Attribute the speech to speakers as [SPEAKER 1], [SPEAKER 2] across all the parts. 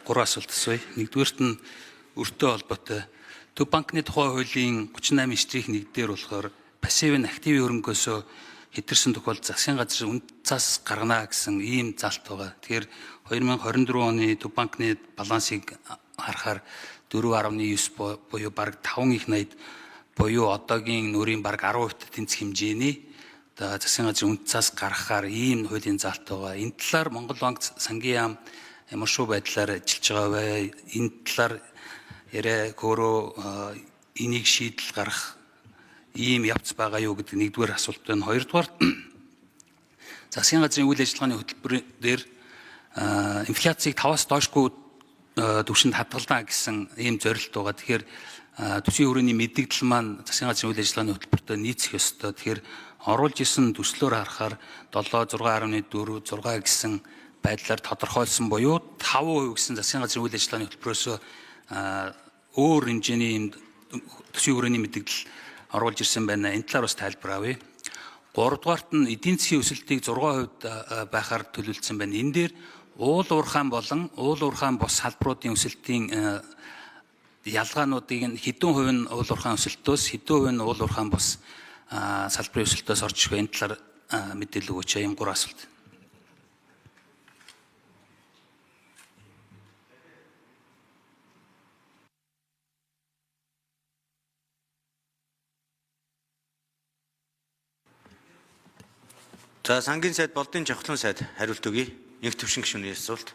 [SPEAKER 1] Гурван асуулт асууя. Нэгдүгээрт нь өртөө холбоотой. Төв банкны тухай хуулийн 38-1 дээр болохоор пассив нь активын хөрөнгөөсөө хэтэрсэн тохиолдолд засгийн газар үн цас гаргана гэсэн ийм залт байгаа. Тэгэхээр 2024 оны Төв банкны балансыг харахаар 4.9 буюу бараг 5 их 80 буюу одоогийн нүрийн бараг 10% тэнцэх хэмжээний одоо засгийн газрын үн цас гаргахаар ийм хуулийн залт байгаа. Энэ талаар Монгол банк сангийн яам ямар шүү байдлаар ажиллаж байгаа вэ? Энэ талаар яриа көөрөө энийг шийдэл гаргах ийм явц байгаа юу гэдэг нэгдүгээр асуулт байна. Хоёрдугаар засгийн газрын үйл ажиллагааны хөтөлбөр дээр инфляцийг 5-аас доошгүй түвшинд хадгална гэсэн ийм зорилт байгаа. Тэгэхээр төсвийн хүрээний мэдэгдэл маань засгийн газрын үйл ажиллагааны хөтөлбөртөө нийцэх ёстой. Тэгэхээр оруулж исэн төслөөр харахаар 7, 6.4, 6 гэсэн байдлаар тодорхойлсон буюу 5% гэсэн засгийн газрын үйл ажиллагааны хөтөлбөрөөсөө өөр хэмжээний юм төсвийн хүрээний мэдэгдэл оруулж ирсэн байна. Энэ талаар бас тайлбар авъя. Гуравдугаарт нь эдийн засгийн өсөлтийг 6% байхаар төлөвлөсөн байна. Энэ дээр уул уурхаан болон уул уурхаан бус салбаруудын өсөлтийн ялгаануудыг нь хэдэн хувь нь уул уурхаан өсөлтөөс хэдэн хувь нь уул уурхаан бус салбарын өсөлтөөс орж ирэх вэ? Энэ талаар мэдээлэл өгөөч. Ийм гурван асуулт.
[SPEAKER 2] За сангийн сайд Болдын Жавхлан сайд хариулт өгье. Инх төвшин гишүүний асуулт.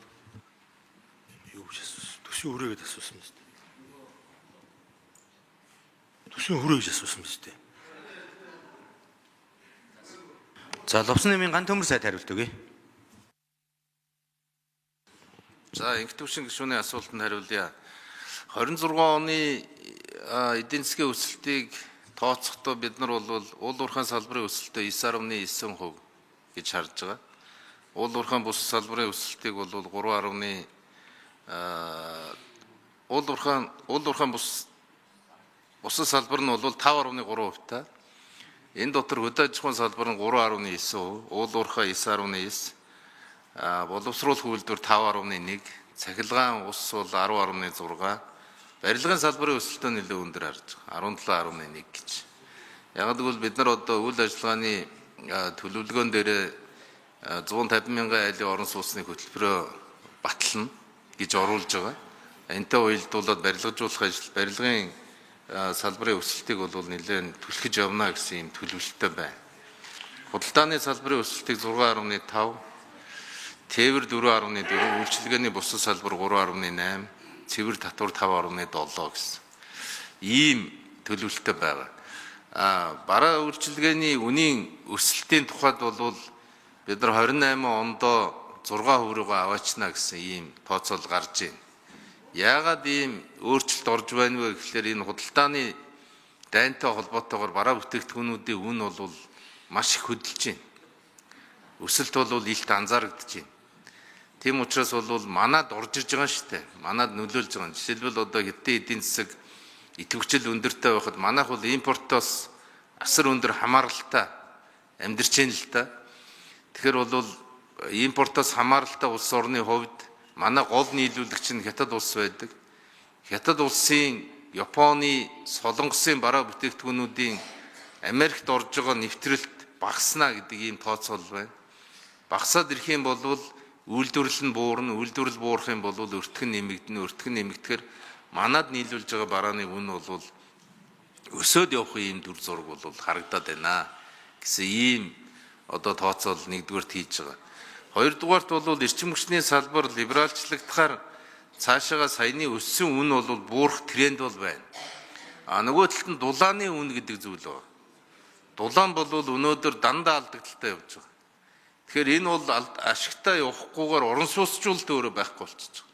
[SPEAKER 3] Юу гэж асуусан? Төсвийн хүрээ гэж асуусан биз дээ. Төсвийн хүрээ гэж асуусан биз дээ.
[SPEAKER 2] За Лувсан нэмийн ган төмөр сайд хариулт өгье.
[SPEAKER 4] За инх төвшин гишүүний асуултанд хариулъя. 26 оны эдийн засгийн өсөлтийг тооцохдоо бид нар бол уул уурхайн салбарын өсөлтөө 9.9% гэж харж байгаа. Уул уурхайн бус салбарын өсөлтийг бол 3. Уул уурхайн бус бусад салбар нь бол 5.3% та. Энэ дотор хөдөө аж ахуйн салбар нь 3.9%, уул уурхай 9.9, боловсруулах үйлдвэр 5.1, цахилгаан ус бол 10.6, барилгын салбарын өсөлтөө нэлээд өндөр харж байгаа. 17.1 гэж. Яг гэвэл бид нар одоо үйл ажиллагааны төлөвлөгөөн дээрээ 150 мянган айлын орон сууцны хөтөлбөрөө батлана гэж оруулж байгаа. Энтэй уялдуулаад барилгажуулах ажил, барилгын салбарын өсөлтийг бол нэлээд түлхэж явна гэсэн юм төлөвлөлттэй байна. Худалдааны салбарын өсөлтийг 6.5, тээвэр 4.4, үйлчилгээний бусад салбар 3.8, цэвэр татвар 5.7 гэсэн ийм төлөвлөлттэй байгаа. Бараа үйлчилгээний үнийн өсөлтийн тухайд бол бид нар 28 ондоо 6% руугаа аваачна гэсэн ийм тооцоол гарч байна. Яагаад ийм өөрчлөлт орж байна вэ гэхлээр энэ худалдааны дайнтай холбоотойгоор бараа бүтээгдэхүүнүүдийн үн бол маш их хөдөлж байна. Өсөлт бол илт анзаарэгдэж байна. Тийм учраас бол манад орж ирж байгаа шүү дээ. Манад нөлөөлж байгаа. Жишээлбэл одоо хэдэн эдийн засаг идэвхжил өндөртэй байхад манайх бол импортоос асар өндөр хамааралтай амьдарч байна л да. Тэгэхээр бол импортоос хамааралтай улс орны хувьд манай гол нийлүүлэгч нь Хятад улс байдаг. Хятад улсын, Японы, Солонгосын бараа бүтээгдэхүүнүүдийн Америкт орж байгаа нэвтрэлт багасна гэдэг ийм тооцоол байна. Багасаад ирэх юм бол үйлдвэрлэл нь буурна, үйлдвэрлэл буурах юм бол өртгөн нэмэгдэнэ, өртгөн нэмэгдэхээр манад нийлүүлж байгаа барааны үн бол өсөөд явах ийм дүр зураг бол харагдаад байна гэсэн ийм одоо тооцоол нэгдүгээрт хийж байгаа. Хоёрдугаарт бол эрчим хүчний салбар либералчлагдахаар цаашаага саяны өссөн үн бол буурах тренд бол байна. А нөгөө талд нь дулааны үн гэдэг зүйл байна. Дулаан бол өнөөдөр дандаа алдагдaltaй явж байгаа. Тэгэхээр энэ бол ашигтай явахгүйгээр орон сууцжуулалт өөрөө байхгүй болчихж байгаа.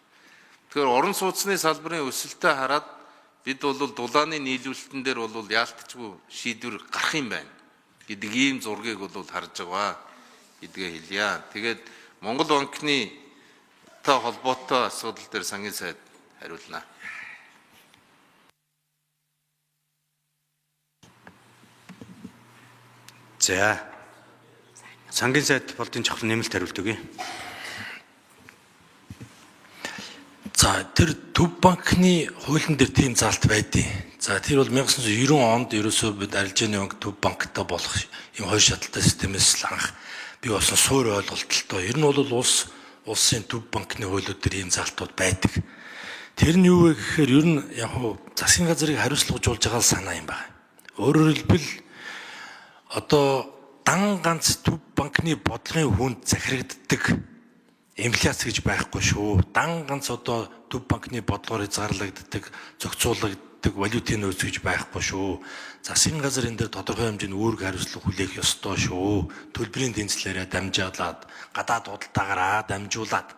[SPEAKER 4] Тэгэхээр орон сууцны салбарын өсөлтөө хараад бид бол дулааны нийлүүлэлтэн дээр бол яалтчгүй шийдвэр гарах юм байна гэдэг ийм зургийг бол харж байгаа гэдгээ хэлье. Тэгээд Монгол банкны та холбоотой асуудал дээр сангийн сайд хариулна.
[SPEAKER 2] За сангийн сайд Болдын Жавхлан нэмэлт хариулт өгье.
[SPEAKER 3] За, тэр Төв банкны хуулийн дээр тийм заалт байдیں۔ За, тэр бол 1990 онд ерөөсөө бид арилжааны банк Төв банктай болох юм хоёр шаталтай системээс л анх бий болсон суур ойлголттой. Ер нь бол улсын Төв банкны хуулиуд дээр ийм заалтууд байдаг. Тэр нь юу вэ гэхээр ер нь яг хуу засгийн газрыг хариуцлагажуулж байгаа л санаа юм байна. Өөрөөр хэлбэл одоо дан ганц Төв банкны бодлогын хүнд захирагддаг инфляц гэж байхгүй шүү. Дан ганц одоо Төв банкны бодлогоор хязгаарлагддаг, зохицуулагддаг валютын нөөц гэж байхгүй шүү. Засгийн газар энэ дээр тодорхой хэмжээний үүрэг хариуцлага хүлээх ёстой шүү. Төлбөрийн тэнцлэрээ дамжуулаад, гадаад худалдаагаараа дамжуулаад.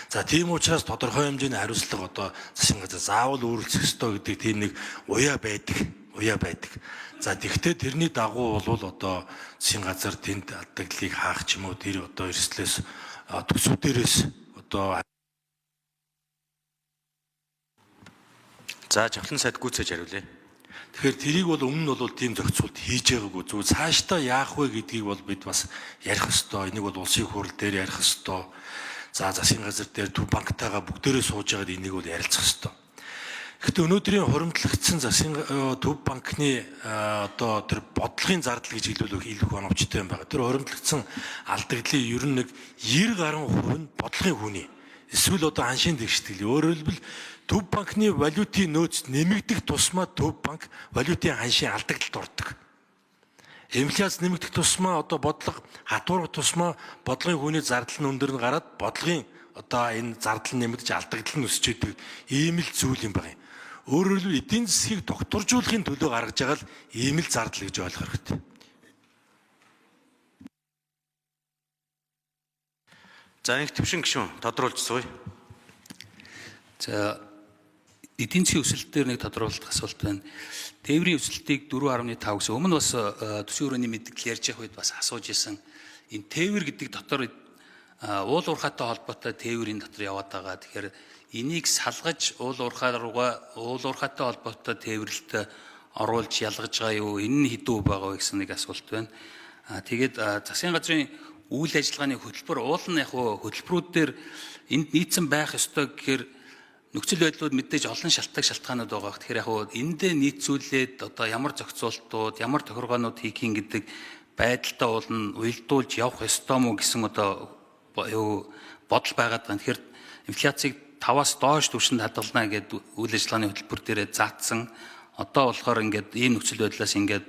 [SPEAKER 3] За, тийм учраас тодорхой хэмжээний хариуцлага одоо засгийн газар заавал үүрэлцэх ёстой гэдэг тийм нэг уяа байдаг. Уяа байдаг. За, тэгвэл тэрний дагуу бол одоо засгийн газар тэнд алдагдлыг хаах ч юм уу, тэр одоо эрсдлээс төсөв дээрээс одоо
[SPEAKER 2] За, Жавхлан сайд гүйцээж хариулъя.
[SPEAKER 3] Тэгэхээр тэрийг бол өмнө нь бол тийм зохицуулт хийж байгаагүй. Зүгээр цаашдаа яах вэ гэдгийг бол бид бас ярих ёстой. Энийг бол улсын хурал дээр ярих ёстой. За, засгийн газар дээр Төв банктайгаа бүгдээрээ сууж байгаад энийг бол ярилцах ёстой. Гэхдээ өнөөдрийн хуримтлагдсан засгийн Төв банкны одоо тэр бодлогын зардал гэж хэлбэл илүү их оновчтой юм байна. Тэр хуримтлагдсан алдагдлын ер нь нэг 90 гаруй хувь нь бодлогын хүний эсвэл одоо ханшийн дэвштгэл. Өөрөөр хэлбэл Төв банкны валютын нөөц нэмэгдэх тусмаа Төв банк валютын ханшийн алдагдлалд ордог. Инфляц нэмэгдэх тусмаа одоо бодлого хатуурах тусмаа бодлогын хүний зардал нь өндөр нь гараад бодлогын одоо энэ зардал нь нэмэгдэж алдагдал нь өсөж идэг ийм л зүйл юм байна. Өөрөөр хэлбэл эдийн засгийг докторжуулахын төлөө гаргаж байгаа л ийм л зардал гэж ойлгох хэрэгтэй.
[SPEAKER 2] За, инх твшин гишүүн тодруулж сууя.
[SPEAKER 1] За, эдийн засгийн өсөлт дээр нэг тодруулах асуулт байна. Тээврийн өсөлтийг 4.5 гэсэн. Өмнө бас төсвийн өрөөний мэдээлэл ярьж явах үед бас асууж исэн. Энэ тээвэр гэдэг дотор уул уурхайтай холбоотой тээврийн дотор яваад байгаа. Тэгэхээр энийг салгаж уул уурхай руугаа уул уурхайтай холбоотой тээвэрлэлт оруулж ялгаж байгаа юу? Энэ нь хэдэн үг байгаа вэ гэсэн нэг асуулт байна. Тэгээд засгийн газрын үйл ажиллагааны хөтөлбөр уул нь яг хөтөлбөрүүд дээр энд нийцсэн байх ёстой гэхээр нөхцөл байдлууд мэдээж олон шалтгаан шалтгаанууд байгаа. Тэгэхээр яг эндээ нийцүүлээд одоо ямар зохицуултууд, ямар тохиргоонууд хийх юм гэдэг байдалтай уул нь уялдуулж явах ёстой мó гэсэн одоо юу бодол байгаад байна. Тэгэхээр инфляцийг 5-аас доош түвшинд хадгална гэдэг үйл ажиллагааны хөтөлбөр дээрээ заасан. Одоо болохоор ингээд ийм нөхцөл байдлаас ингээд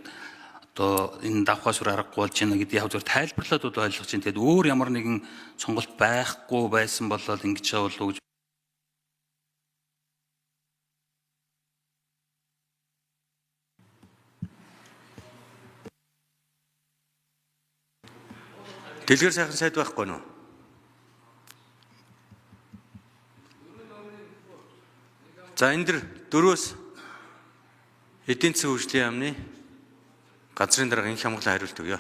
[SPEAKER 1] одоо энэ давхаас үр аргагүй болж байна гэдэг яг зөв тайлбарлаад бол ойлгож байна. Тэгээд өөр ямар нэгэн сонголт байхгүй байсан бол ингэж байгаа болов уу гэж.
[SPEAKER 2] Дэлгэр сайхан сайд байхгүй нүү? За, энэ дэр дөрөөс эдийн засгийн хөгжлийн яамны газрын дарга инх хамгаалан хариулт өгье.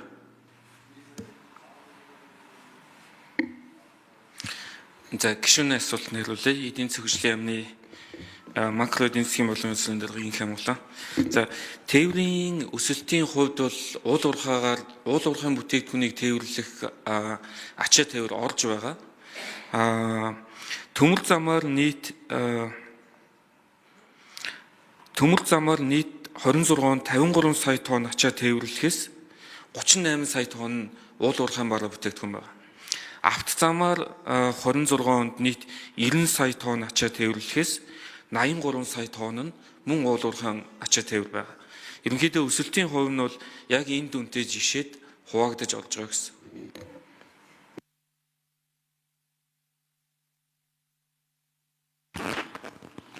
[SPEAKER 5] За, гишүүний асуултанд хариулъя. Эдийн засгийн хөгжлийн яамны макро эдийн засгийн болон өсөлтийн дарга инх хамгаалан. За, тээврийн өсөлтийн хувьд бол уул уурхаагаар уул уурхайн бүтээгдэхүүнийг тээвэрлэх ачаа тээвэр орж байгаа. Төмөр замаар нийт 26 он 53 сая тонн ачаа тээвэрлэхээс 38 сая тонн уул уурхайн бараа бүтээгдэхүүн байна. Авто замаар 26 онд нийт 90 сая тонн ачаа тээвэрлэхээс 83 сая тонн нь мөн уул уурхайн ачаа тээвэр байна. Ерөнхийдөө өсөлтийн хувь нь бол яг энэ дүнтэй жишээд хуваагдаж олж байгаа гэсэн.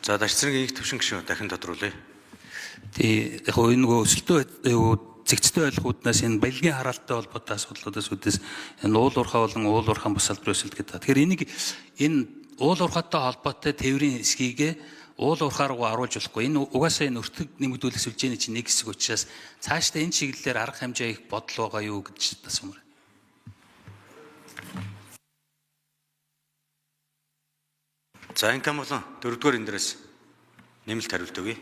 [SPEAKER 2] За, Дашцэргийн инх твшин гишүүн дахин тодруулъя.
[SPEAKER 1] Тий, яг энэ нөгөө өсөлтөө зэгцтэй ойлгохууднаас энэ баялагын хараалттай холбоотой асуудлуудаас үүдээс энэ уул уурхай болон уул уурхайн бус салбарын өсөлт гэдэг. Тэгэхээр энийг энэ уул уурхайтай холбоотой тээврийн хэсгийг уул уурхай руу оруулж болохгүй. Энэ угаасаа энэ өртөг нэмэгдүүлэх сүлжээний чинь нэг хэсэг учраас цаашдаа энэ чиглэлээр арга хэмжээ их бодол байгаа юу гэж асуумаар.
[SPEAKER 2] За, инх хамгаалан дөрөвдүгээр энэ дээрээс нэмэлт хариулт өгье.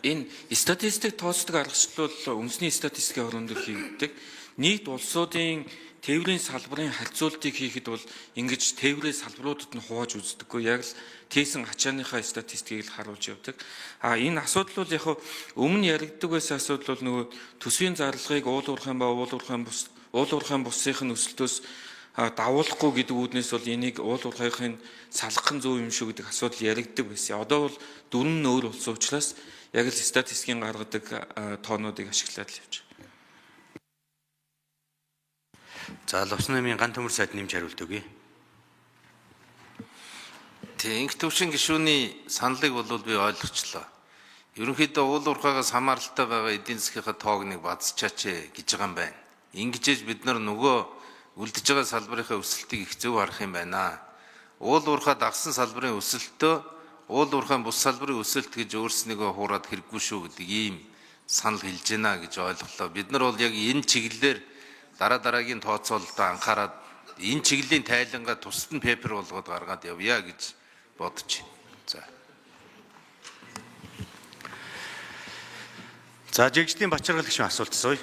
[SPEAKER 5] Энэ статистик тооцдог аргачлал бол үндэсний статистикийн хорон дээр хийгддэг. Нийт улсуудын тээврийн салбарын харьцуултыг хийхэд бол ингэж тээврийн салбаруудад нь хувааж үздэггүй. Яг л тийсэн ачааныхаа статистикийг л харуулж явдаг. А энэ асуудал бол яг өмнө яригддаг байсан асуудал бол нөгөө төсвийн зарлагыг уул уурхайн ба уул уурхайн бус уул уурхайн бусынх нь өсөлтөөс давуулахгүй гэдэг үүднээс бол энийг уул уурхайхын салгах нь зөв юм шүү гэдэг асуудал яригддаг байсан. Одоо бол дөрвөн нь өөр болсон учраас яг л статистикийн гаргадаг тоонуудыг ашиглаад л явж байгаа.
[SPEAKER 2] За Лувсан аймгийн ган төмөр сайд нэмж хариулт өгье.
[SPEAKER 4] Тийм, инх төвшин гишүүний саналыг бол би ойлгочлоо. Ерөнхийдөө уул уурхаагаас хамааралтай байгаа эдийн засгийнхаа тоог нэг базчаач гэж байгаа юм байна. Ингэж бид нар нөгөө үлдэж байгаа салбарынхаа өсөлтийг их зөв харах юм байна. Уул уурхаа дагсан салбарын өсөлтөө уул уурхайн бус салбарын өсөлт гэж өөрснийгөө хуураад хэрэггүй шүү гэдэг ийм санал хэлж байна гэж ойлголоо. Бид нар бол яг энэ чиглэлээр дараа дараагийн тооцоололдоо анхаарад энэ чиглэлийн тайлангаа тусад нь paper болгоод гаргаад явъя гэж бодож байна. За.
[SPEAKER 2] За жигждийн Бачаргал гишүүн асуулт асууя.